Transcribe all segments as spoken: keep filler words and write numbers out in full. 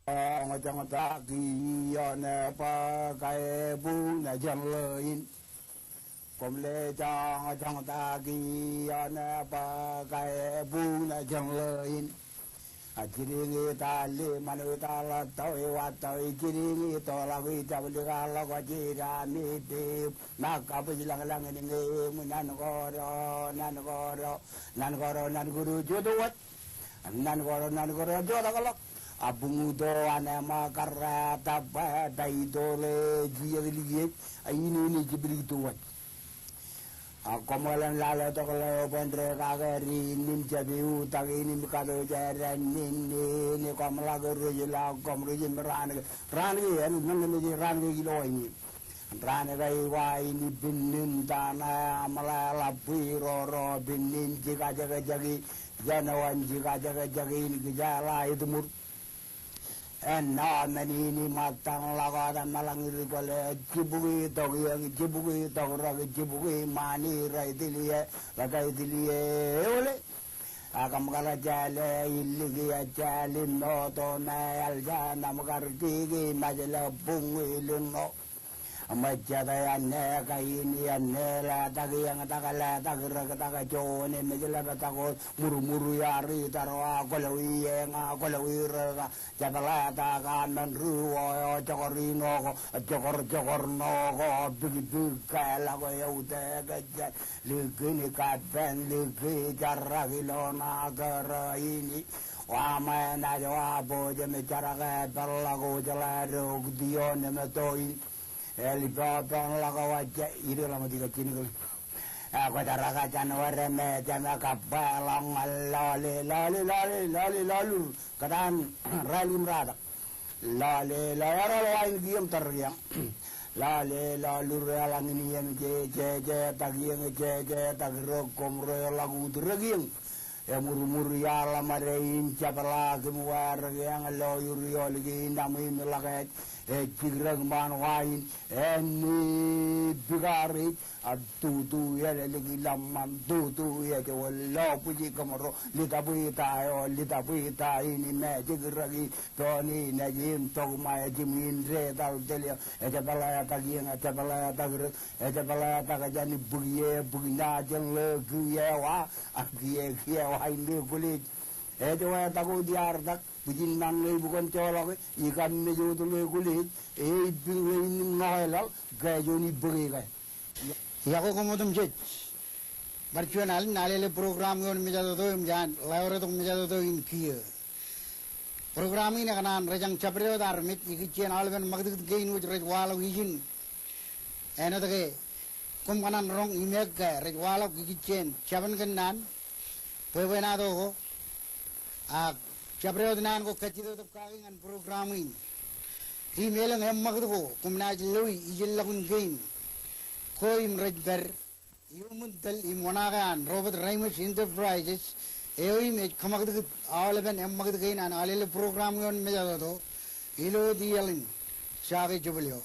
joñtak ioon bōk aebū ñan jān ḷō in. Koṃ le joñtak ioon bōk aebū ñan jān ḷō in. A jidiñ itaal ḷe, manwōj itaal ḷọk, tọwe wa tọwe, jidiñ itoḷọk, ijablikḷọk, jidami pe, ṃōk kabōj lañlañ in ñe eṃ, nan kōto, nan kōto, nan kōto, nan kōto, jota wōt. Nan kōto, nan kōto, jotakḷọk. A buñuto an eṃōj karreetak bwe, bwe itoḷe jijet likiej, a ine ine jibliktok wōt. A koṃ ḷōmṇak lale tok ḷeo bwe en dekake ri in im jab eutiej in im katoijeran in, in koṃ ḷak rej ḷọk, koṃ rej im raan ke, raan ke, en men men ke raan ke ilo in. Raan ke eo in ippān in tata aṃ ḷe ḷap bwe roro pān in jikajekjek in, jān wōn jikajekjek in kijeḷā itiṃur. Āinwōt men in iṃōttaṃ ḷọk wōt eṃṃan ḷọk ri kwōle, jibukwi tok iiō, jibukwi tok rōk, jibukwi ṃaan, ri ri ḷe, ḷe ri ri eo ḷe. A kōṃ kar jeḷā iliki ejjeḷ im moto me eḷ jān aṃ kar tiki, ṃōjḷọk buñ ilin ṇo. Ṃōjjet eo ṇe kain eo ṇe letak eñtak letak rōktak joñan im ej ḷaptak wōt murmur iaar itarwa kwōlọk ieña kwōlọk irōka jepḷatak amen ruo eo jokor ṇo ko jokor jokor ṇo ko pikpik keḷọk eo te kajjal likin kapen liki jarak ilo ṇa kōrā in. Wa ṃae naaj wa bōk jemej jarak epeḷḷọk wōj ḷe rok tion im toin. Eḷap epeḷḷọk wōj ire ḷọk ṃōk ikajinikle. Eo kwōj rōka jān wōr me jema kabbeḷọk ñan lale lale lale lale lalur kōtaan rālik im ratak. Lale lale ereḷọk wa in kiiō im tōre kiiō. Lale lalur eḷaññe in iien jeje jetak iien jeje jetak rōk koṃ rej ḷọk utrōk iien. Emurmur iaar ḷōṃade in jepḷaak im wārak eañ lo ur iolik in aṃ im ḷak ej ej jikrōk ṃaan wa in āne pika rej a tutu elōñ ḷōṃṃan tutu ej wōt lo bwiji kōṃro ḷitōb ita eo ḷitōb ita in im ej jikrōk in toon in ej im tok ṃae jimwin detal telio ej pāḷetak iien ej pāḷetak rōk ej pāḷetak jān bōk ie bōk ṇa jān ḷe kiiō wa a kiiō kiiō wa in ḷe kulej. Ej wātak wōt iaar tak bwijin ṇaṇ ṇe bukon joḷọk e ikaṃ mej wōt ḷe kulej e ippān ḷe in im ṇo eḷaḷ ke juon ippāke ke. Iọkwe koṃ otemjej. Bar juon alen alele program eo in mejatoto im jān ḷeo retok mejatoto in kiiō. Program in ekōṇaan rejañ jabdewōt armej ikijjien aolepen ṃakūtkūt kein wōj rej waḷọk ijin. Āinwōt ke koṃ kōṇaan roñ im ke rej waḷọk ikijjien jabōn kōnnaan bwebwenato ko. Ak jabdewōt naan ko kajjitōktōk kake ñan program in. Im elōñ eṃṃakūt ko koṃ naaj loi ijellọkun kein ko im rej pād iuṃwin tōl im wōṇaake an Robert Reimers Enterprises eo im ej kōṃakūtkūt aolepen eṃṃakūt kein an alele program eo in mejatoto ilo tijeḷ in Jake Jubilo.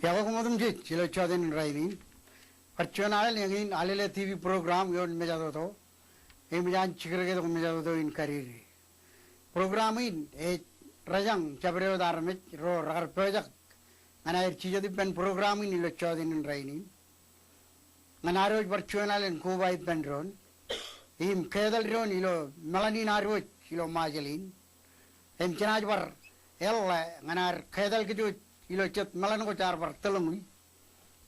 Iọkwe koṃ otemjej ilo jọtenin rainin. Bar juon alen eñin Alele T V program ioon mejatoto. Im ej an jikdekdek mejatoto in kadede. Program in ej rōjañ jabdewōt armej ro rekar pojak ñan aer jijet ippān program in ilo jọtenin rainin. Ñan ad wōj bar juon alen koba ippān doon im ketal doon ilo meḷan in ad wōj ilo Ṃajeḷ in. Im jenaaj bar eḷḷā ñan ad ketal kōj wōj ilo jet meḷan ko jaar bar tōlōñi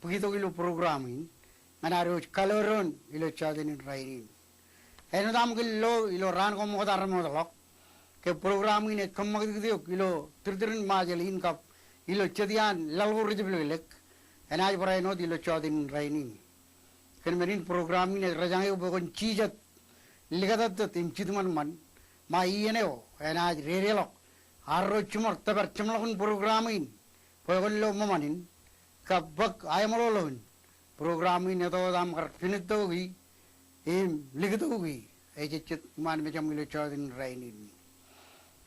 bōktok ilo program in ñan ad wōj kalo doon ilo jọtenin rainin. Āinwōt aṃ kiil lo ilo raan ko ṃokta remootḷọk ke program in ej kōṃṃakūtkūt eok ilo tūrtūrin Ṃajeḷ in kab ilo jet iaan laḷ ko rijepḷōklōk. Enaaj barāinwōt ilo jọtenin rainin. Kōn men in program in ej rōjañ eok bwe kwōn jijet likatōttōt im jitōṃanṃan ṃae iien eo enaaj dedeḷọk arro jiṃor tōpar jeṃḷọkin program in bwe kwōn lo ṃōṃan in kab bōk aeṃḷọk eo in. Program in eto wōt aṃ kar pinittoki im likitoki ejejjet iṃaan mejaṃ ilo jọtenin rainin.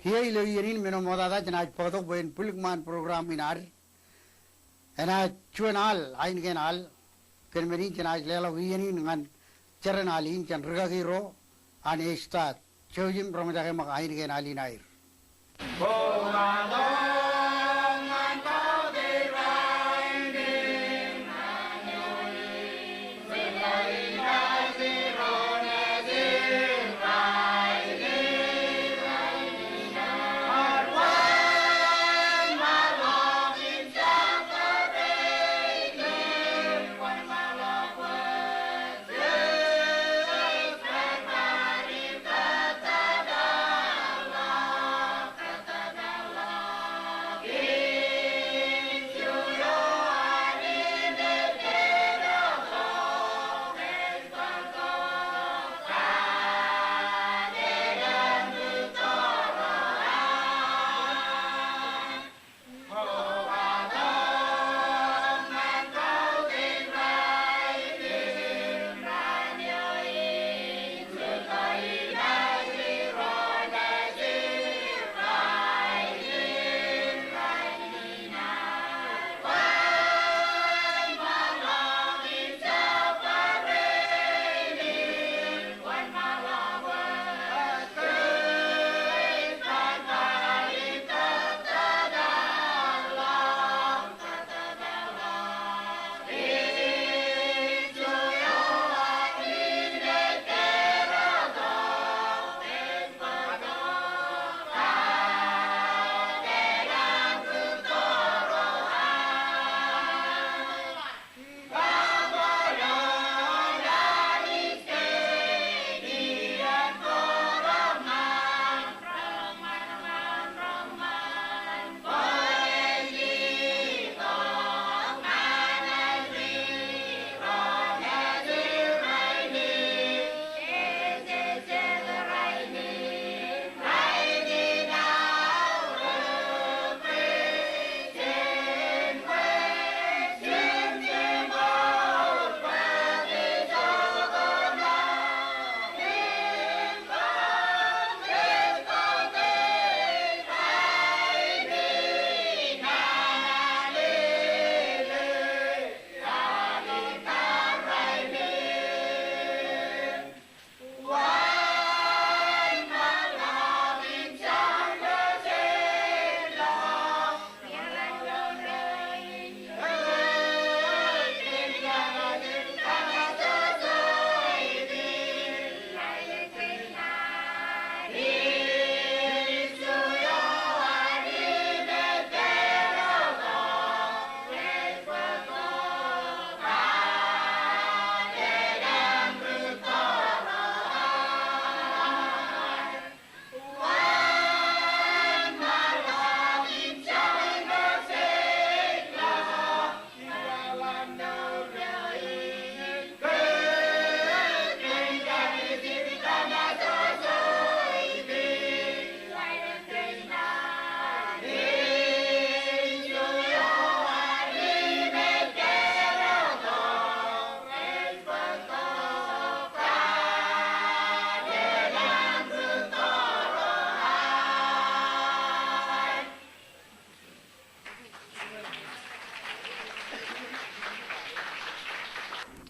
Kiiō ilo iien in men eo ṃoktata jenaaj bōktok bwe en bwilōk ṃaan program in ad. Enaaj juon al ainikien al. Kōn men in jenaaj leḷọk iien in ñan jeren al in jān rikaki ro an Estad. Jouj im roñjake ṃōk ainikien al in aer.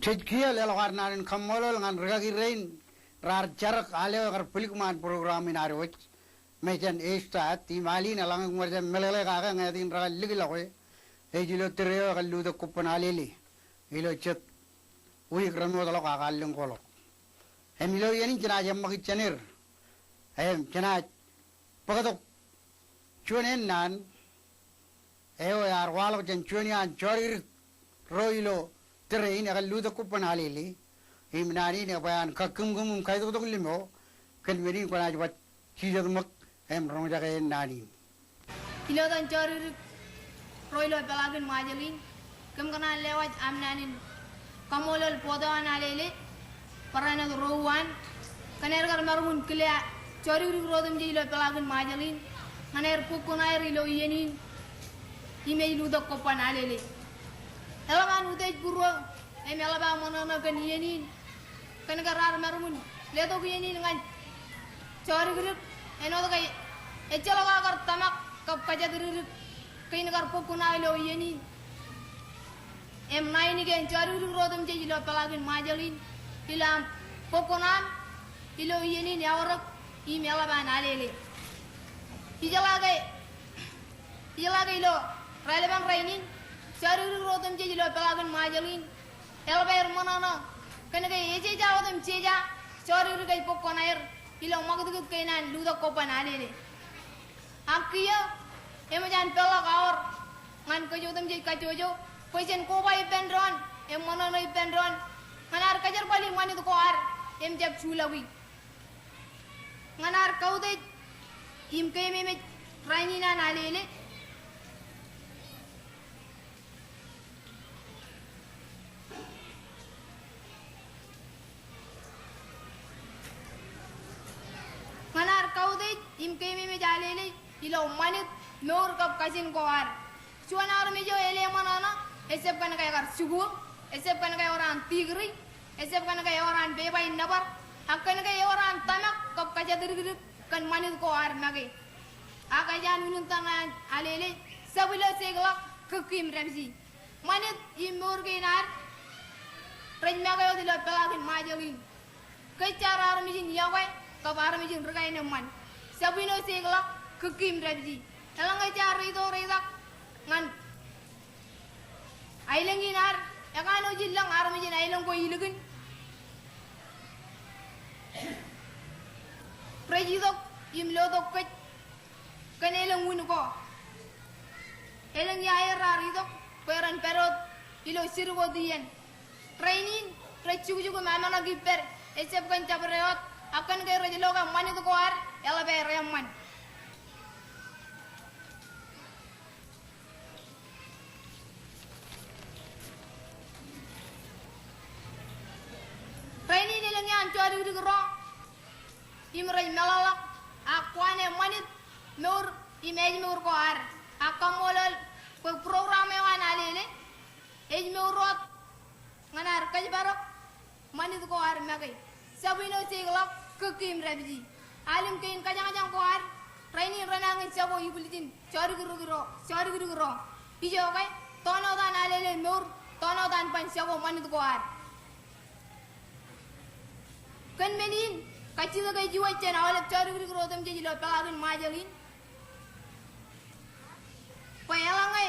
Jej kiiō leḷọk ad naan in kaṃṃoolol ñan rikaki rein raar jarōk al eo ekar bwilik ṃaan program in ad wōj. Mejān ej start im al in eḷaññe kwōj meḷeḷe kake ñe etan rekar likḷọk e. Ej ilo tōre eo ekar lutōk kobban alele ilo jet wiik remootḷọk ak allōñ koḷọk. Im ilo iien in jenaaj eṃṃakūt jān er. Im jenaaj bōktok juon ennaan eo ear waḷọk jān juon iaan jodikdik ro ilo tōre in ekar lutōk kobban alele. Im naan in ebwe an kakkūmkūm im kaitoktok limo. Kōn men in kwōnaaj ba jijet ṃōk im roñjake ennaan in. Ilo etan jodikdik ro ilo peḷaakin Ṃajeḷ in, kōm kōṇaan lewōj aṃ naan in kaṃṃoolol bōktok an alele barāinwōt ro uwaan kōn aer kar maroñ in kile jodikdik ro otemjej ilo peḷaakin Ṃajeḷ in ñan aer bōk kuṇaer ilo iien in im ej lutōk kobban alele. Eḷap an utiej būruō im eḷap aō ṃōṇōṇō kōn iien in kōn ke raar maroñ in letok iien in ñan jodikdik āinwōt ke ejjeḷọk aō kar tōmak kab kōjatdikdik kein kar bōk kuṇaō ilo iien in. Im ṇa in kein jodikdik ro otemjej ilo peḷaakin Ṃajeḷ in ilo aṃ bōk kuṇaaṃ ilo iien in eorōk im eḷap an alele. Ijeḷā ke, ijeḷā ke ilo raelepen rainin jodikdik ro otemjej ilo peḷaakin Ṃajeḷ in eḷap aer ṃōṇōṇō kōn ke ejeja otemjej jodikdik ej bōk kuṇaer ilo ṃakūtkūt kein an lutōk kobban alele. Ak kiiō eṃōj an peḷḷọk aor ñan kōj otemjej kajjojo bwe jen koba ippān doon im ṃōṇōṇō ippān doon ñan ad kōjerbali ṃanit ko ad im jab juḷọki ñan ad kautiej im keememej rainin an alele. Ñan ad kautiej im keememej alele ilo ṃanit, mour kab kajin ko ad. Juon armej eo eleṃōṇōṇō, ejab kōn ke ekar jikuuḷ, ejab kōn ke ewōr an degree, ejab kōn ke ewōr an pepa in nōbar, ak kōn ke ewōr an tōmak kab kōjatdikdik kōn ṃanit ko ad make. Ak ej an unin tōre an alele, jab ilo jeikḷọk kōkki im dāpiji. Ṃanit im mour kein ad rej make wōt ilo peḷaakin Ṃajeḷ in. Kōj jaar armej in iọkwe kab armej in ri kaenōṃṃan. Jab ilo jeikḷọk kōkki im dāpiji. Eḷaññe jaar reito reitak ñan aelōñ in ad, ekanooj in lōñ armej in aelōñ ko ilikin rej itok im lotok kōj kōn elōñ wūn ko. Elōñ ia er raar itok bwe ren pād wōt ilo jidik wōt iien. Rainin rej jukjuk im aṃ ḷọk ippād, ejab kōn jabdewōt, ak kōn ke rej lo ke ṃanit ko ad eḷap aer eṃṃan. Rainin elōñ iaan jodikdik ro im rej meḷọkḷọk ak kwōn ṃanit mour im ājmour ko ad. Ak kaṃṃoolol bwe program eo an alele ej mour wōt ñan ad kōjparok ṃanit ko ad make. Jab ilo jeikḷọk kōkki im dāpiji. Al im kein kōjañjañ ko ad rainin renañin jako ibwiljin jodikdik ro, jodikdik ro. Ijoke, tōn wōt an alele mour, tōn wōt an ban jako ṃanit ko ad. Kōn men in, kajjitōk ej iwōj jān aolep jodikdik ro otemjej ilo peḷaakin Ṃajeḷ in. Bwe eḷaññe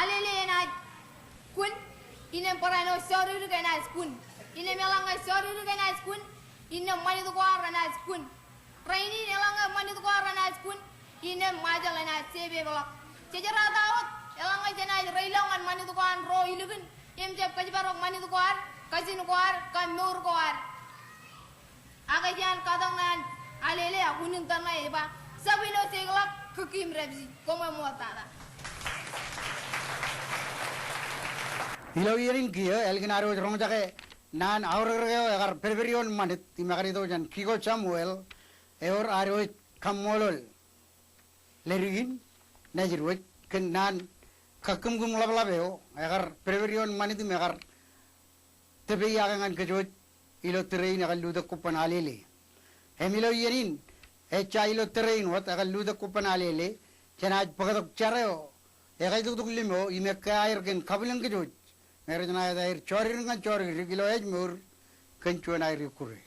alele enaaj kun, innām barāinwōt jodikdik enaaj kun. Innām eḷaññe jodikdik enaaj kun, innām ṃanit ko ad renaaj kun. Rainin eḷaññe ṃanit ko ad renaaj kun, innām Ṃajeḷ enaaj jepepeḷọk. Jejerato wōt, eḷaññe jenaaj reilọk ñan ṃanit ko an ro ilikin im jab kōjparok ṃanit ko ad, kajin ko ad, kab mour ko ad. Ak ej an katak ṇe an alele ak unin tōre ṇe ej ba, jab ilo jeikḷọk kōkki im dāpiji. Koṃṃool ṃool tata. Ilo iien in kiiō, ālikin ad wōj roñjake naan aorōkrōk eo ekar pedped ioon ṃanit im ekar itok jān Kiko Samuel, ewōr ad wōj kaṃṃoolol leddik in Nājid wōj kōn naan kakkūmkūm ḷapḷap eo ekar pedped ioon ṃanit im ekar tōpeiyake ñan kōj wōj ilo tōre in ekar lutōk kobban alele. Im ilo iien in, ejja ilo tōre in wōt ekar lutōk kobban alele, jenaaj bōktok jar eo ekaitoktok limo im ekkā aer kōn kabwilōñ kōj wōj Ñe rej naaj aer jọdid ñan jọdid, rej ilo ājmour kōn juon aer ikkure.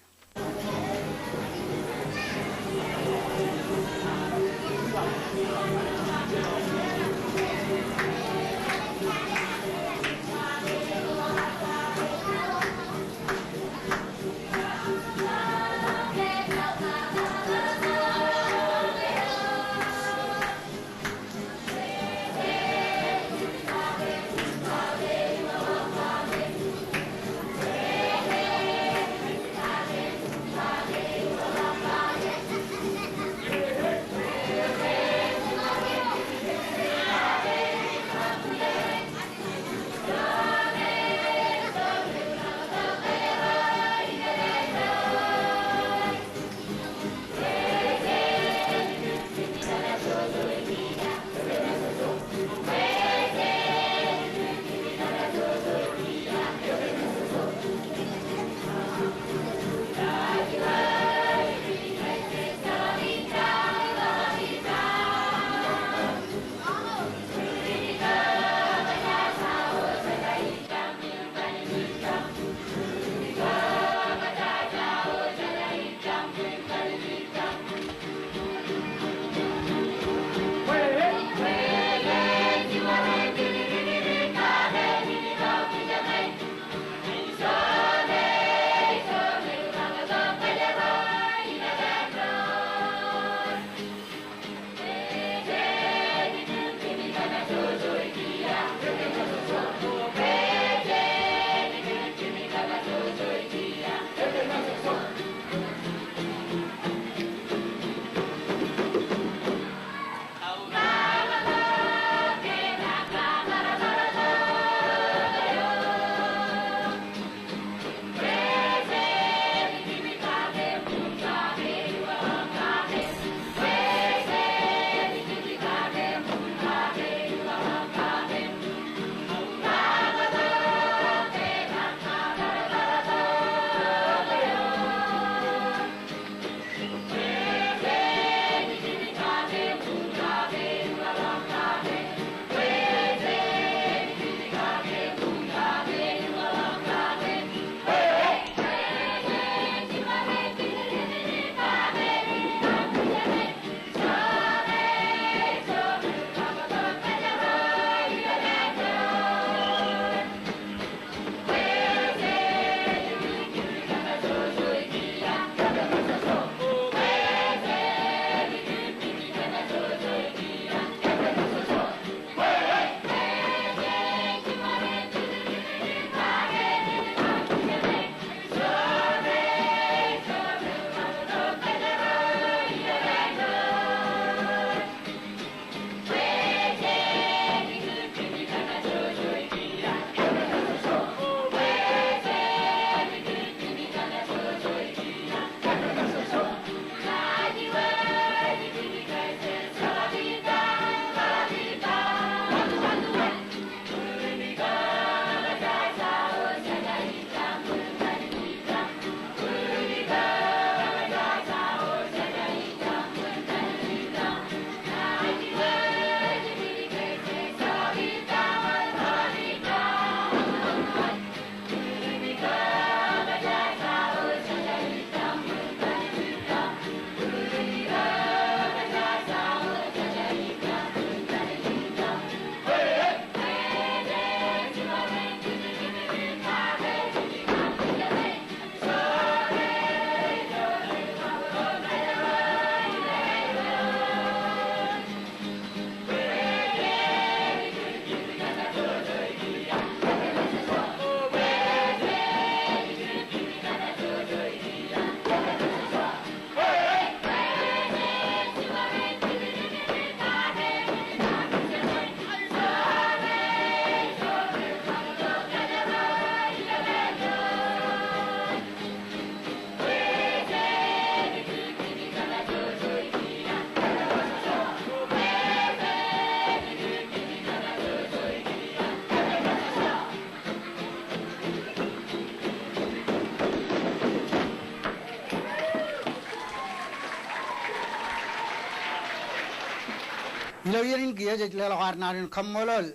Ilo iien in kiiō jej leḷọk ad naan in kaṃṃoolol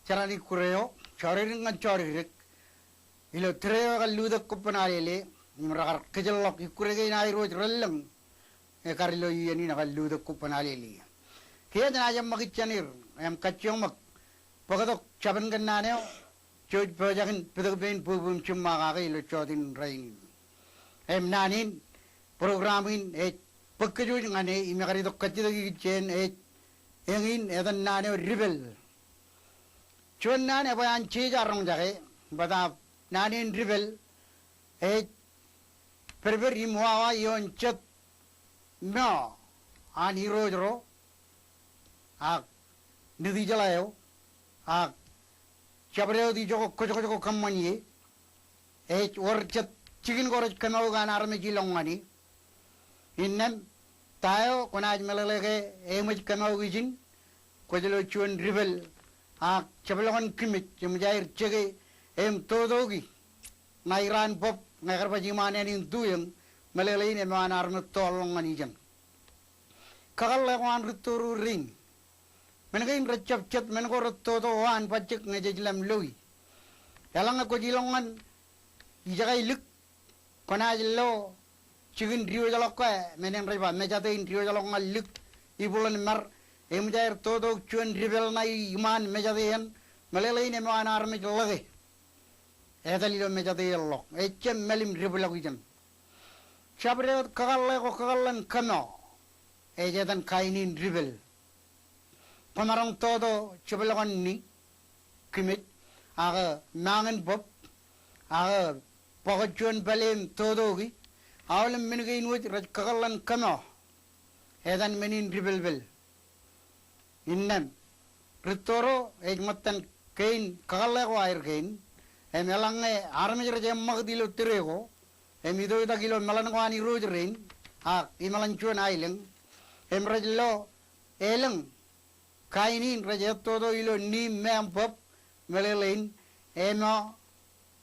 jeran ikkure eo, jọridik ñan jọridik ilo tōre eo ekar lutōk kobban Alele im rekar kōjjeḷḷọk ikkure kein aerwōj relōñ. Ekar ilo iien in ekar lutōk kobban Alele. Kiiō jenaaj eṃṃakūt jān er im kajjioñ ṃōk bōktok jabōn kōnnaan eo jej pojak in pūtōk pein bwebwe im jiṃṃa kake ilo jọteen rainin. Im naan in, program in ej bōk kōjwōj ñan e im ekar itok kajjitōk ikijjien ej eñin etan naan eo Dipel. Juon naan ebwe an jeje roñjake, bōtab naan in Dipel ej pedped im wawa ioon jet meo an Irooj ro ak Nitijeḷā eo ak jabdewōt ijoko kōjkōjko kōṃṃan ie. Ej wōr jet jikin ko rej kōmour an armej ilọk ñan e. Innām ta eo kwōnaaj meḷeḷe ke eṃōj kōmour ijin, kwōj lo juon Dipel ak jepḷọk in Kimej eṃōj aer jeke im totoki ṇa iraan bōb ñe kar baj iṃaan āne in tu eñ, meḷeḷein emeo an armej toorḷọk ñan ijeṇ. Kakōḷḷe ko an rūtto ro rein. Men kein rejjab jet men ko rūtto ro an bajjek ñe jej lem loi. Eḷaññe kwōj ilọk ñan ijekaik lik, kwōnaaj lo jikin diwōjḷọk ke men in rej ba mejate in diwōjḷọk ñan lik ibwilōn mar, eṃōj aer totoki juon Dipel ṇa iṃaan mejate eṇ, meḷeḷein emeo an armej ḷōke. Etal ilo mejate eṇ ḷọk, ejjab mālim debwilọk ijeṇ. Jabdewōt kakōḷḷe ko kakōḷḷe in kōmeo ej etan kain in Dipel. Kwōmaroñ toto jepḷọk in ni Kimej, ak mañin bōb, ak bōk juon pālle im totoki, aolep men kein wōj rej kakōḷḷe in kōmeo, etan men in Dipelpel. Innām rūtto ro ej ṃōttan kein kakōḷḷe ko aer kein, im eḷaññe armej rej eṃṃakūt ilo tōre ko im itoitak ilo meḷan ko an irooj rein ak imeḷan juon aelōñ, im rej lo elōñ kain in rej ettoto ilo ni im me im bōb, meḷeḷein emeo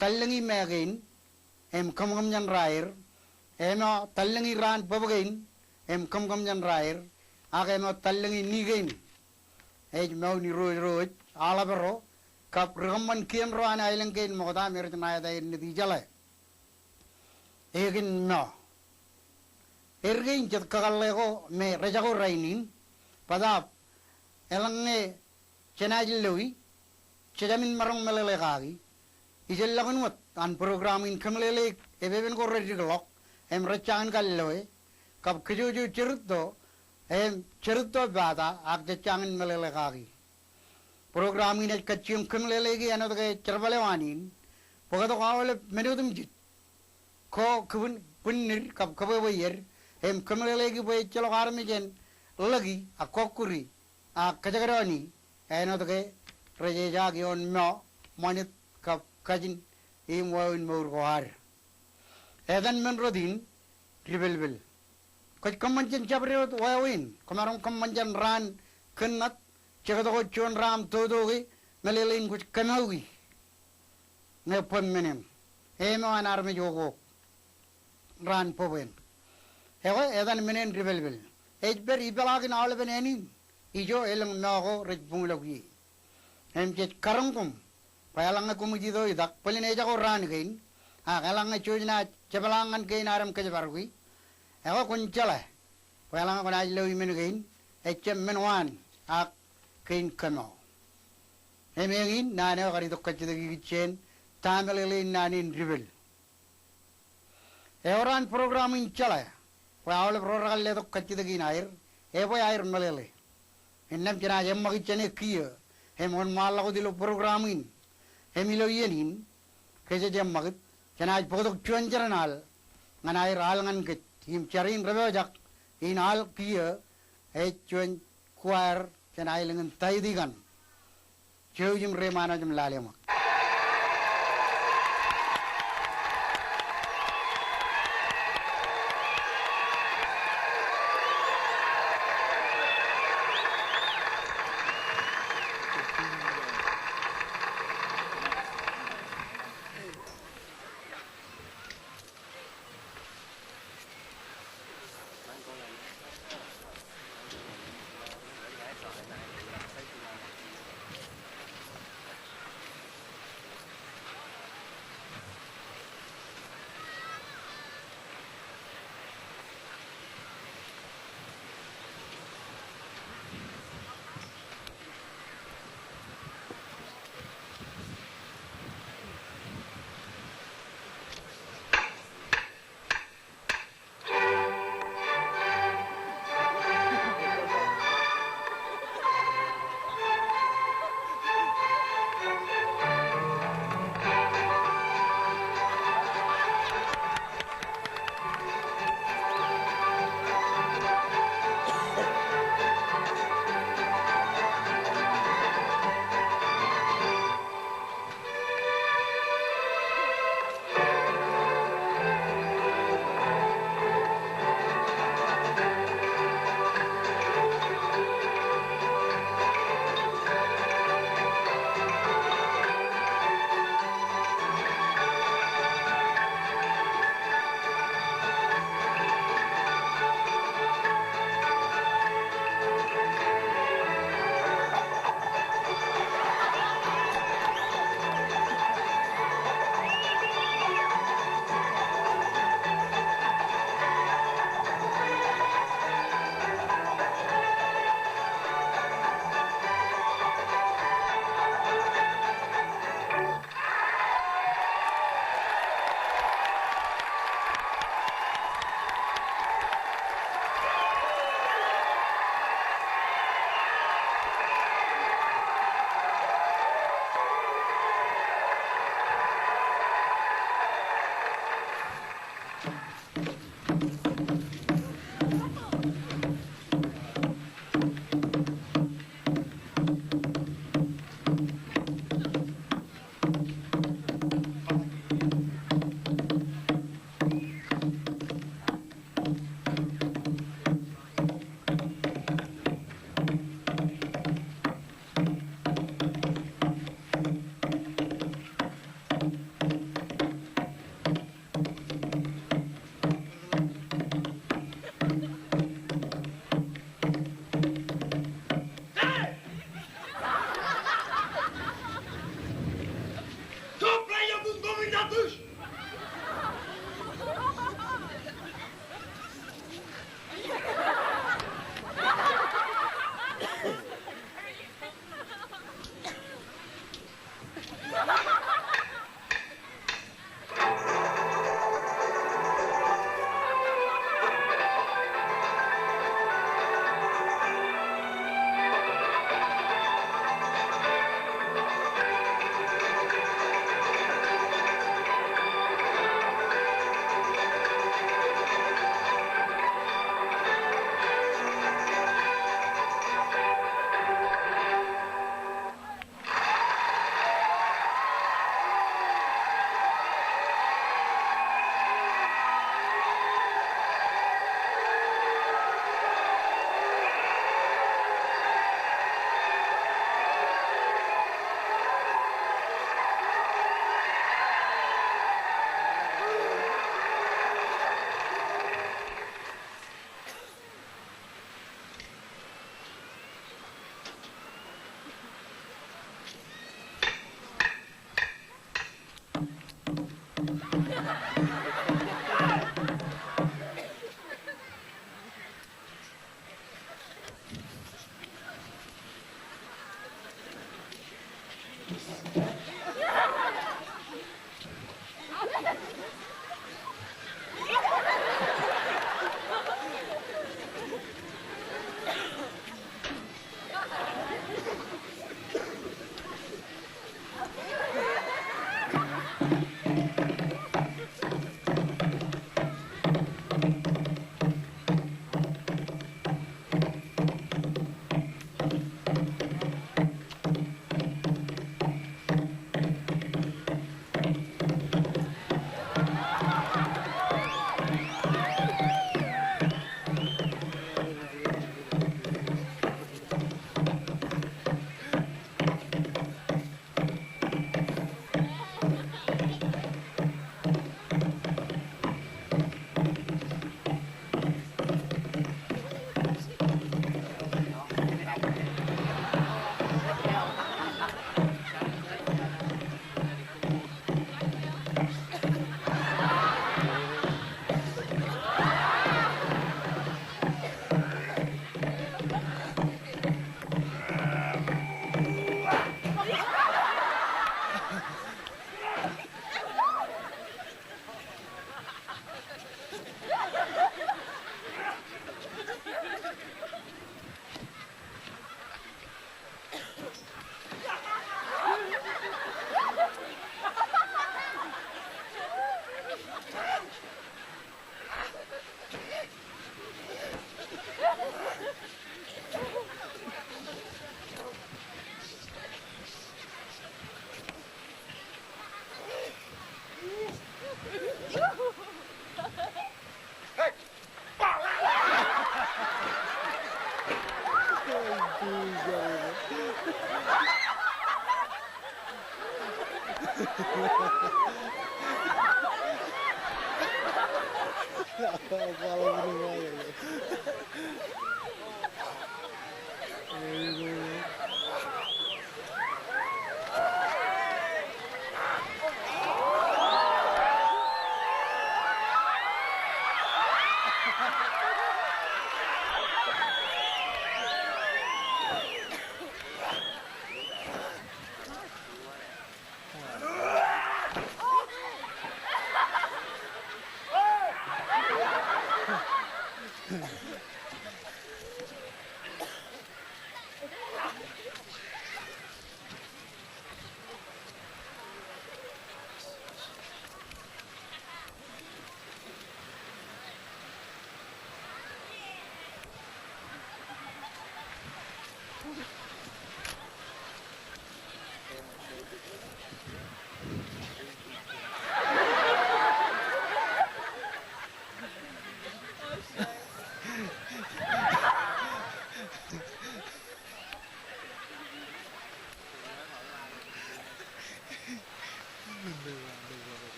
tallōñi me kein im kōmkōm jān raer, emeo tallōñi raan bōb kein im kōmkōm jān raer, ak emeo tallōñi ni kein. Ej mour in irooj ro ej aḷap ro kab ri kōṃṃan kien ro an aelōñ kein ṃokta me rej ṇa eta er Nitijeḷā. Ekin meo. Er kein jet kakōḷḷe ko me rejako rainin, bōtab eḷaññe jenaaj loi, jejāmin maroñ meḷeḷe kaki. Ijellọkin wōt an program in kōmeḷeḷeik epepen ko redikḷọk im rej jañin kar loe, kab kōjwōjwōj jerūtto im jerūtto pata ak jej jañin meḷeḷe kaki. Program in ej kajjioñ kōmeḷeḷeiki āinwōt ke jerbal eo an in, bōktok aolep men otemjej ko kibwin, bwinnid kab kōbwebweer, im kōmeḷeḷeiki bwe ejjeḷọk armej en ḷōki ak kọkkure ak kōjekdọọni āinwōt ke rej ejaak ioon meo, ṃanit kab kajin im wāween mour ko ad. Etan men rot in Dipelpel. Kwōj kōṃṃan jān jabdewōt wāween, kwōmaroñ kōṃṃan jān raan kōnnat, jektok wōt juon raan totoke, meḷeḷein kwōj kōmooki ñe bōb men eṇ. Emeo an armej okok raan bōb eṇ. Ekwe etan men eṇ Dipelpel. Ej pād ipeḷaakin aolepen āne in ijo elōñ meo ko rej buñḷọk ie. Im jej karoñ koṃ bwe eḷaññe koṃij itoitak bōlen ejako raan kein, ak eḷaññe jouj naaj jepḷaak ñan kein ad im kōjparok e, ekwe kwōn jeḷā bwe eḷaññe kwōnaaj loi men kein, ejjab men waan ak kein kōmeo. Im eñin naan eo ekar itok kajjitōk ikijjien, ta meḷeḷein naan in Dipel. Ewōr an program in jeḷā bwe aolep ro rekar letok kajjitōk in aer, ebwe aer meḷeḷe. Innām jenaaj eṃṃakūt jān e kiiō im wōnṃaanḷọk wōt ilo program in. Im ilo iien in, ke jej eṃṃakūt, jenaaj bōktok juon jeran al ñan aer al ñan kōj. Im jar in rej pojak in al kiiō ej juon choir jān aelōñ in Taitikan. Jouj im reṃṃan wōj im lale ṃōk.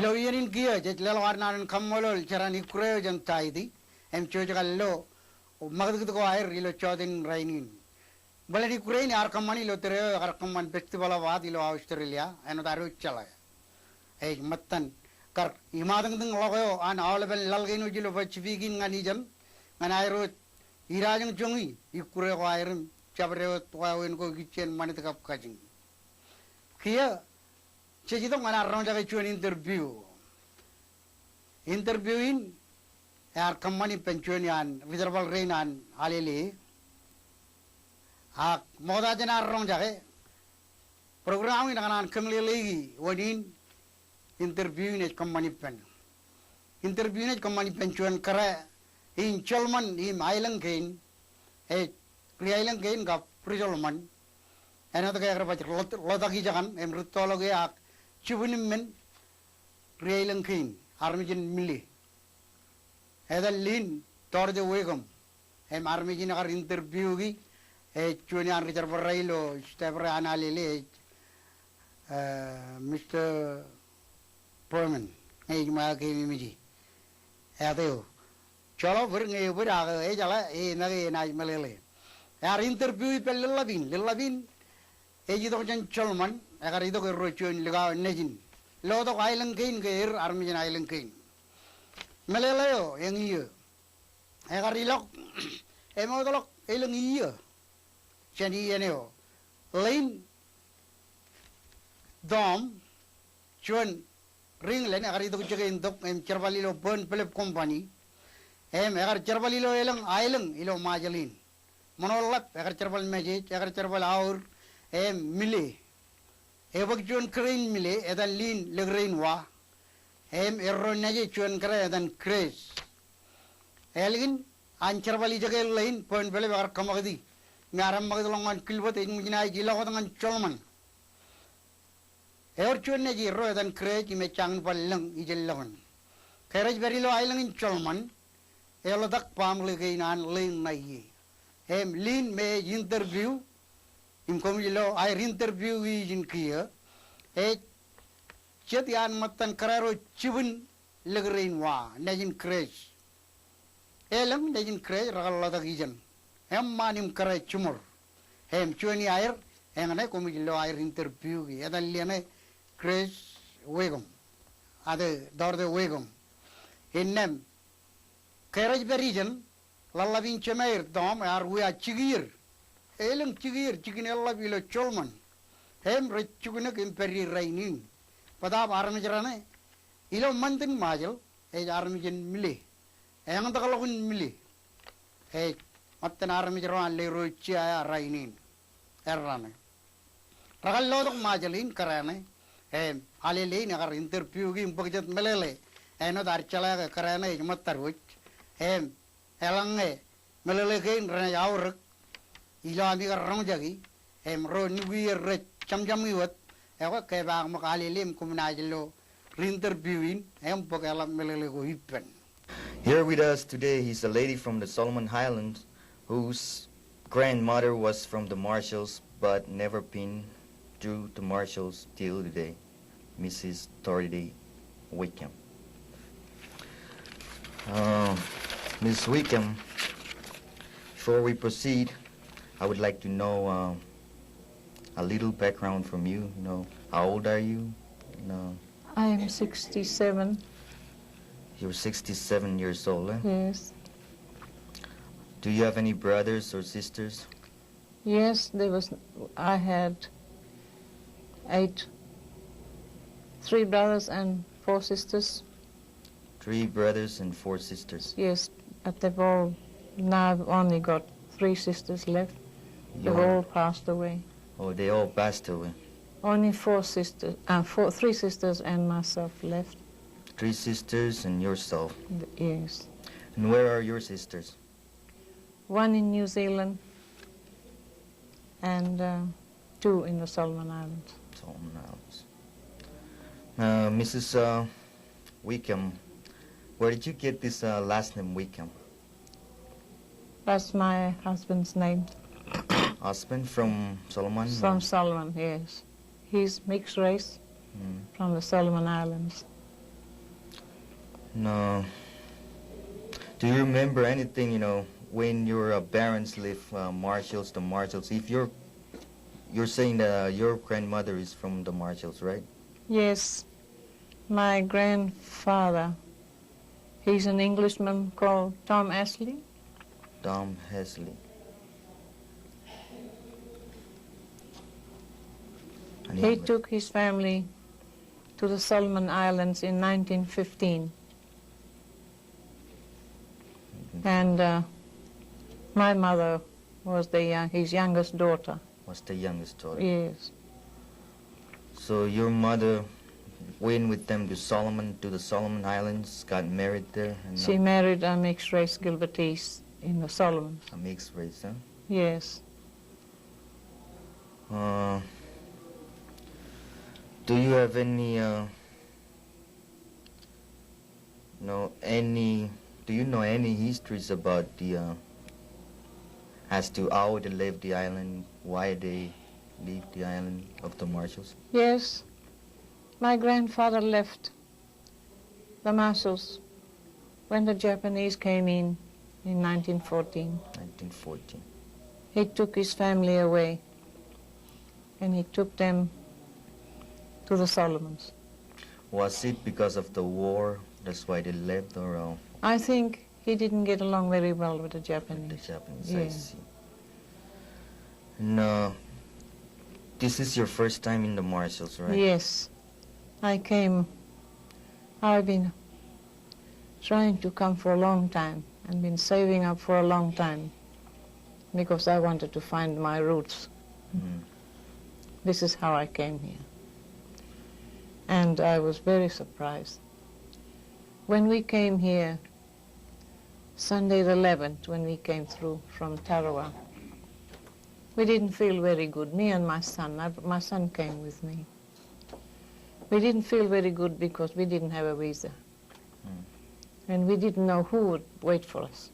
Ilo iien in kiiō jej leḷọk ad naan in kaṃṃoolol jeraan ikkure eo jān Tahiti im jouj kar lo ṃakūtkūt ko aer ilo jota in rainin. Bōlen ikkure in ear kōṃṃani ilo tōre eo ekar kōṃṃan Festival of Art ilo Australia, āinwōt ad wōj jeḷā. Ej ṃōttan kar iṃaatōñtōñ ḷọk eo an aolepen laḷ kein wōj ilo Pacific in ñan ijeṇ, ñan aer wōj idajoñjoñi ikkure ko aer im jabdewōt wāween ko ikijjien ṃanit kab kajin. Kiiō jej itok ñan ad roñjake juon interview. Interview in ear kōṃṃani ippān juon iaan ri-jerbal rein an Alele. Ak ṃokta jān ad roñjake, program in ekōṇaan kōmeḷeḷeiki wōn in interview in ej kōṃṃani ippān. Interview in ej kōṃṃani ippān juon kōrā in Solomon im aelōñ kein, ej ri-aelōñ kein kab ri-Solomon. Āinwōt ke ekar baj ḷotak, ḷotak ijekaṇ im rūttoḷọk ie ak jibwin im men ri-aelōñ kein, armej in Mile. Etan Lynn Dorothy Wickham. Im armej in ekar interview ki, ej juon iaan ri-jerbal raṇ ilo staff ro an Alele ej, eh, Mister Berman. Ñe ej ṃōj aō keememej e. Āt eo. Joḷọk bōd ñe ebōd ak ejeḷā, e make enaaj meḷeḷe. Ear interview ippān leḷḷap in. Leḷḷap in ej itok jān Solomon, ekar itok erro juon likao nejin. Lotok aelōñ kein ke er armej in aelōñ kein. Meḷeḷe eo eñin. Ekar ilọk, emootḷọk elōñ iiō jān iien eo. Lynn Tom, juon ri-England, ekar itok jikin tok im jerbal ilo Pearn Phillip Company. Im ekar jerbal ilo elōñ aelōñ ilo Ṃajeḷ in. Ṃōṇōḷḷap, ekar jerbal Mājej, ekar jerbal Aur, im Mile. Ebōk juon kōrā in Mile, etan Lynn Lekrein Wa. Im erro nejin juon kōrā etan Grace. Ālikin an jerbal ijeke Lynn, Pearn Phillip ekar kōṃakūti. Im ear eṃṃakūt ḷọk ñan Gilbert, ej ṃōj naaj ilọk wōt ñan Solomon. Ewōr juon nejin erro etan Grace im ej jañin bar lōñ ijellọkun. Ke rej pād ilo aelōñ in Solomon, eḷotak baaṃle kein an Lynn ṇa ie. Im Lynn me ej interview, im koṃij lo aer interview ijin kiiō, ej jet iaan ṃōttan kōrā ro jibwin Lekrein Wa, nejin Grace. Elōñ nejin Grace rekar ḷotak ijeṇ. Eṃṃaan im kōrā jiṃor. Im juon iaer, eñṇe koṃij lo aer interview ki, etan Lynn e Grace Wickham. Ate Dorothy Wickham. Innām, ke rej pād ijeṇ, ḷaḷḷap in jemāer Tom ear wia jikier. Elōñ jikier, jikin eḷap ilo Solomon. Im rej juknōk im pād ie rainin. Bōtaab armej raṇe, ilo ṃantin Ṃajeḷ, ej armej in Mile. Eñtakḷọk in Mile. Ej ṃōttan armej ro an Leroy Jea rainin. Erraṇe. Rekar lotok Ṃajeḷ in kōrā ṇe. Im Alele in ekar interview ki im bōk jet meḷeḷe. Āinwōt ad jeḷā ke kōrā ṇe ej ṃōttad wōj. Im eḷaññe meḷeḷe kein renaaj aorōk ilo ami kar roñjake, im ro nukwier rej jemjemwōt, ekwe kepaak ṃōk Alele im koṃ naaj lo re-interview in, im bōk eḷap meḷeḷe ko ippān. Here with us today is a lady from the Solomon Islands whose grandmother was from the Marshalls but never been to the Marshalls till today. Missus Dorothy Wickham. Uh, Missus Wickham, before we proceed, I would like to know, uh, a little background from you. You know, how old are you? You know, I am sixty-seven. You're sixty-seven years old, eh? Yes. Do you have any brothers or sisters? Yes, there was, I had eight, three brothers and four sisters. Three brothers and four sisters. Yes, but they've all, now I've only got three sisters left. They've all passed away. Oh, they all passed away. Only four sisters, uh, four, three sisters and myself left. Three sisters and yourself. Yes. And where are your sisters? One in New Zealand and, uh, two in the Solomon Islands. Solomon Islands. Uh, Missus uh, Wickham, where did you get this, uh, last name Wickham? That's my husband's name. Husband from Solomon? From Solomon, yes. He's mixed race from the Solomon Islands. No. Do you remember anything, you know, when your, uh, parents left, uh, Marshalls, the Marshalls? If you're, you're saying that, uh, your grandmother is from the Marshalls, right? Yes. My grandfather, he's an Englishman called Tom Ashley. Tom Ashley. He took his family to the Solomon Islands in nineteen fifteen. And, uh, my mother was the, uh, his youngest daughter. Was the youngest daughter. Yes. So your mother went with them to Solomon, to the Solomon Islands, got married there, and she married a mixed race Gilbertese in the Solomons. A mixed race, huh? Yes. Uh, do you have any, uh, know any, do you know any histories about the, uh, as to how they left the island, why they leave the island of the Marshalls? Yes. My grandfather left the Marshalls when the Japanese came in, in nineteen fourteen. Nineteen fourteen. He took his family away, and he took them to the Solomons. Was it because of the war, that's why they left, or, uh, I think he didn't get along very well with the Japanese. With the Japanese, I see. And, uh, this is your first time in the Marshalls, right? Yes. I came, I've been trying to come for a long time and been saving up for a long time because I wanted to find my roots. Mm. This is how I came here. And I was very surprised. When we came here, Sunday the eleventh, when we came through from Tarawa, we didn't feel very good, me and my son. I, my son came with me. We didn't feel very good because we didn't have a visa. Mm. And we didn't know who would wait for us.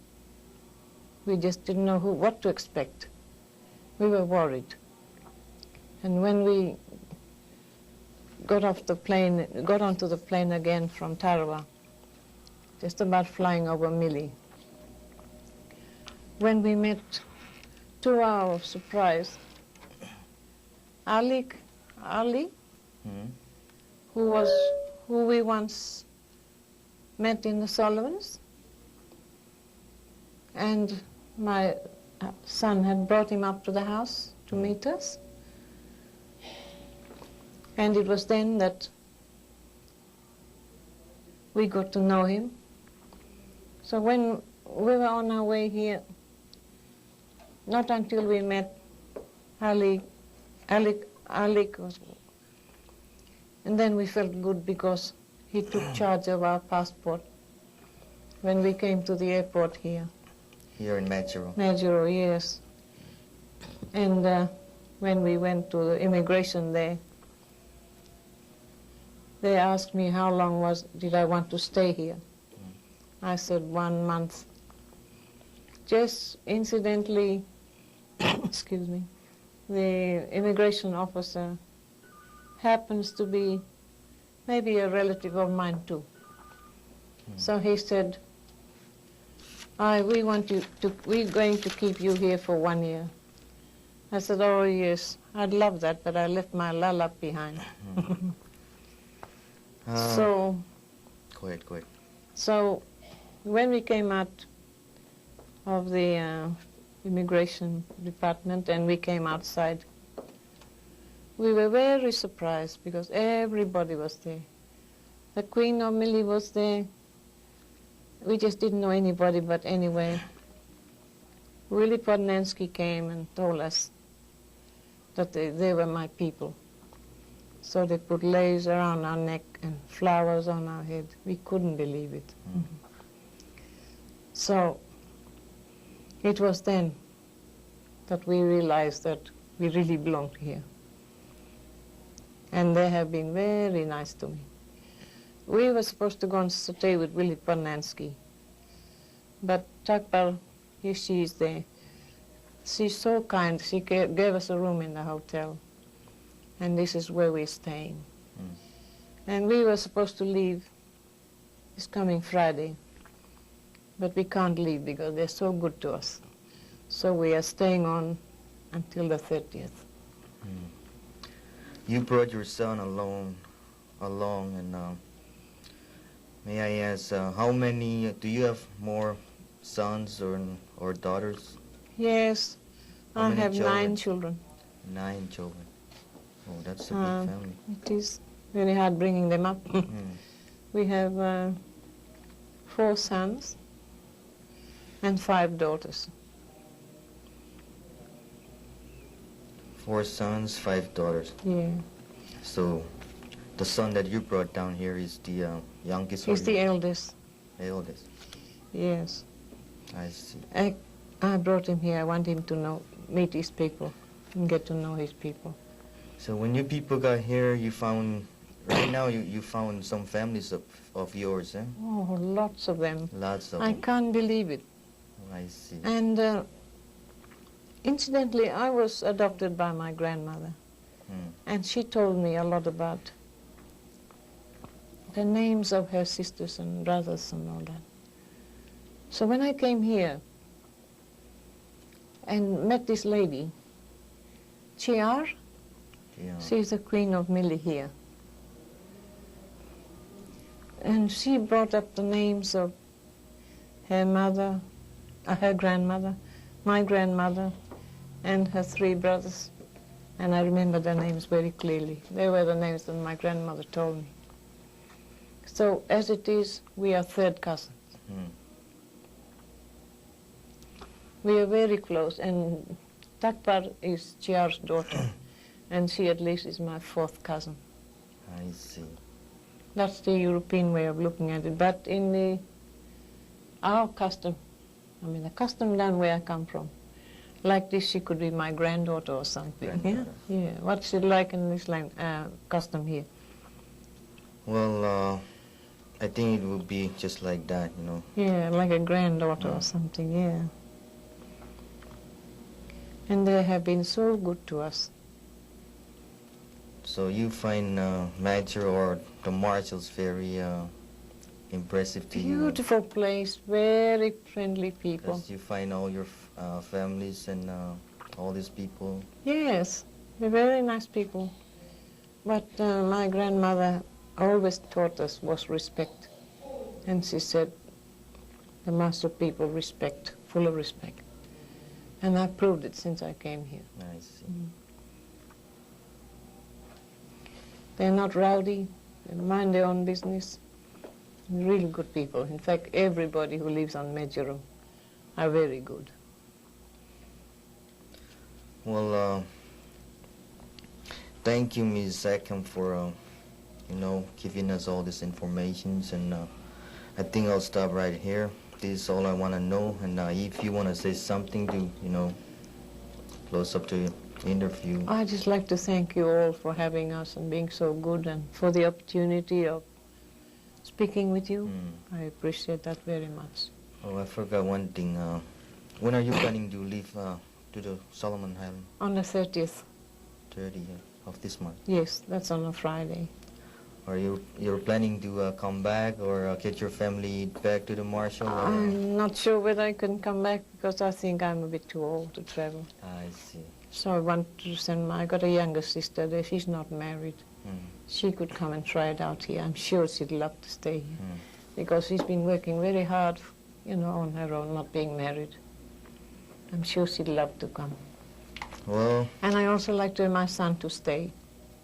We just didn't know who, what to expect. We were worried. And when we got off the plane, got onto the plane again from Tarawa, just about flying over Mili, when we met, to our surprise, Alik, Ali, Mm. who was, who we once met in the Solomons, and my, uh, son had brought him up to the house to meet us. And it was then that we got to know him. So when we were on our way here, not until we met Ali, Ali, Ali was, and then we felt good because he took charge of our passport when we came to the airport here. Here in Majuro. Majuro, yes. And, uh, when we went to the immigration there, they asked me how long was, did I want to stay here. Mm. I said one month. Just incidentally, excuse me, the immigration officer happens to be maybe a relative of mine too. Hmm. So he said, "I, we want you to, we're going to keep you here for one year." I said, "Oh yes, I'd love that, but I left my lalap behind." Hmm. Uh, So, go ahead, go ahead. So when we came out of the, uh, immigration department and we came outside, we were very surprised because everybody was there. The Queen of Mili was there. We just didn't know anybody, but anyway, Willie Podnansky came and told us that they, they were my people. So they put lace around our neck and flowers on our head. We couldn't believe it. Mm. So it was then that we realized that we really belonged here. And they have been very nice to me. We were supposed to go and stay with Willie Podnansky, but Takpal, here she is there. She's so kind. She ga-, gave us a room in the hotel. And this is where we're staying. Mm. And we were supposed to leave This coming Friday. But we can't leave because they're so good to us. So we are staying on until the thirtieth. You brought your son along, along, and uh, may I ask, uh, how many, do you have more sons or, or daughters? Yes, How I many have children? Nine children. Nine children. Oh, that's a big Um, family. It is very hard bringing them up. Mm. We have uh, four sons and five daughters. Four sons, five daughters. Yeah. So, the son that you brought down here is the uh, youngest. He's or the the eldest. Eldest. Yes. I see. I, I brought him here. I want him to know, meet his people, and get to know his people. So when you people got here, you found, right now you, you found some families of, of yours, eh? Oh, lots of them. Lots of I them. Can't believe it. I see. And uh, incidentally, I was adopted by my grandmother, Hmm. And she told me a lot about the names of her sisters and brothers and all that. So when I came here and met this lady, Chiar, Yeah. She's the queen of Mili here. And she brought up the names of her mother, uh, her grandmother, my grandmother, and her three brothers. And I remember their names very clearly. They were the names that my grandmother told me. So as it is, we are third cousins. Hmm. We are very close, and Takbar is Chiar's daughter, and she at least is my fourth cousin. I see. That's the European way of looking at it. But in the, our custom, I mean, the custom down where I come from, like this, she could be my granddaughter or something. Yeah? Granddaughter. Yeah. What's it like in this land, uh, custom here? Well, uh, I think it would be just like that, you know. Yeah, like a granddaughter or Mm. something, yeah. And they have been so good to us. So you find uh, Majuro or the Marshalls very uh, impressive to you? Beautiful place, very friendly people. Because you find all your f- uh, families and uh, all these people. Yes, they're very nice people. But uh, my grandmother always taught us was respect. And she said, the Marshall people respect, full of respect. And I proved it since I came here. I see. They're not rowdy. They mind their own business. Really good people. In fact, everybody who lives on Majuro are very good. Well, uh, thank you, Miss Sekham, for uh, you know, giving us all these informations, and uh, I think I'll stop right here. This is all I want to know, and uh, if you want to say something to, you know, close up to your interview. I just like to thank you all for having us and being so good and for the opportunity of speaking with you. Mm. I appreciate that very much. Oh, I forgot one thing. Uh, when are you planning to leave uh, to the Solomon Island? On the thirtieth. Thirtieth of this month. Yes, that's on a Friday. Are you you're planning to uh, come back or uh, get your family back to the Marshall? Or, uh, I'm not sure whether I can come back because I think I'm a bit too old to travel. I see. So I want to send my, I got a younger sister there. She's not married. Mm. She could come and try it out here. I'm sure she'd love to stay here Mm. because she's been working very hard, you know, on her own, not being married. I'm sure she'd love to come. Well, And I also like to my son to stay.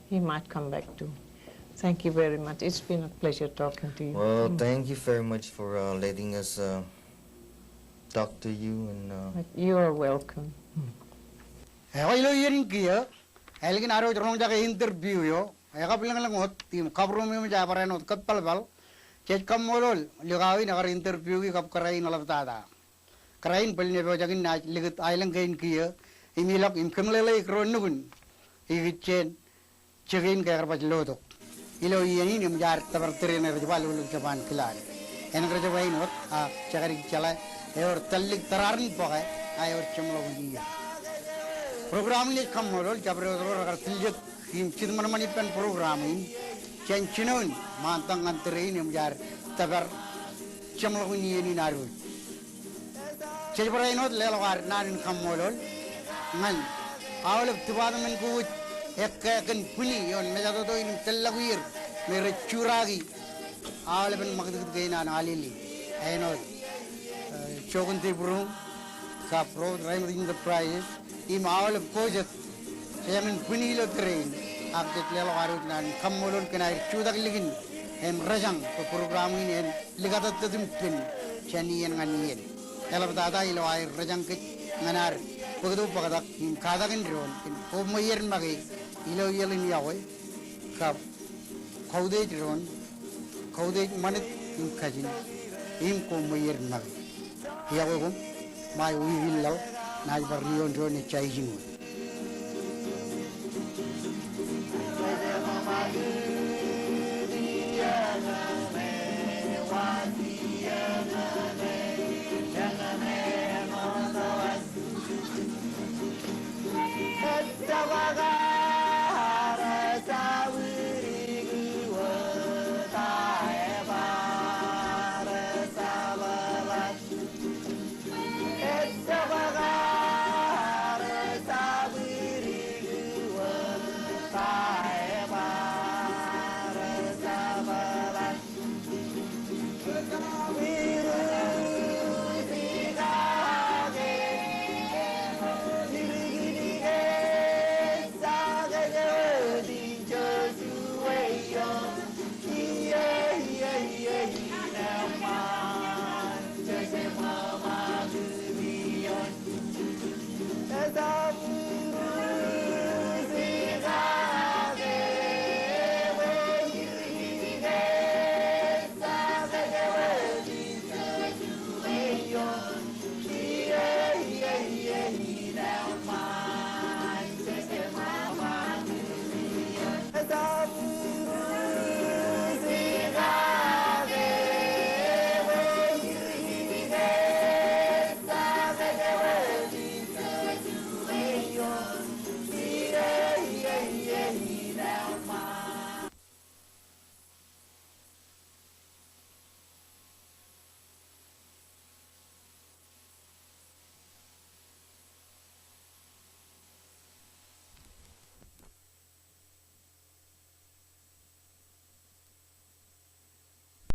He might come back too. Thank you very much. It's been a pleasure talking to you. well, Mm. Thank you very much for uh, letting us uh, talk to you and. Uh, But you are welcome. Ekwe ilo iien in kiiō, ālikin ad wōj roñjake interview eo, ekabwilōñlōñ wōt im kabūroṃ eṃōj aō barāinwōt kōppalpal, jej kaṃṃoolol likao in ekar interview e kab kōrā in eḷaptata. Kōrā in bōlen epojak in naaj likūt aelōñ kein kiiō im ilọk im kōmeḷeḷeik ro nukun ikijjien jikin ke kar baj lotok. Ilo iien in eṃōj ad tōpar tōre in rej ba lolok jab an kilaan. En rej ba in wōt a jekdik jeḷā ewōr tōllik tōrarin bōke a ewōr jeṃḷọkin iien. Program in ej kaṃṃoolol jabdewōt ro rekar tiljek im jitōṃanṃan ippān program in jān jinoin ṃaantak ñan tōre in eṃōj ad tōpar jeṃḷọkin iien in ad wōj. Jej bar āinwōt leḷọk ad naan in kaṃṃoolol ñan aolep department ko wōj ekkā kōn bwini ioon mejatoto in im tōllọkwier me rej juraaki aolepen ṃakūtkūt kein an Alele. Āinwōt, eh, Jochen de Brun, kab Robert Reimers Enterprises, im aolep ko jet jāmin bwini ilo tōre in, ak jej leḷọk ad wōj naan in kaṃṃoolol kōn aer jutak likin im rejañ bwe program in en likatōttōt im pen jān iien ñan iien. Eḷaptata ilo aer rejañ kōj ñan ad bōktok bōktak im katakin doon kōn koṃṃool iien make ilo iaḷ in iọkwe, kab kautiej doon, kautiej ṃanit im kajin im koṃṃool iien make. Iọkwe koṃ, ṃae wiik in laḷ naaj bar ri ioon doon ej jaijin wōt.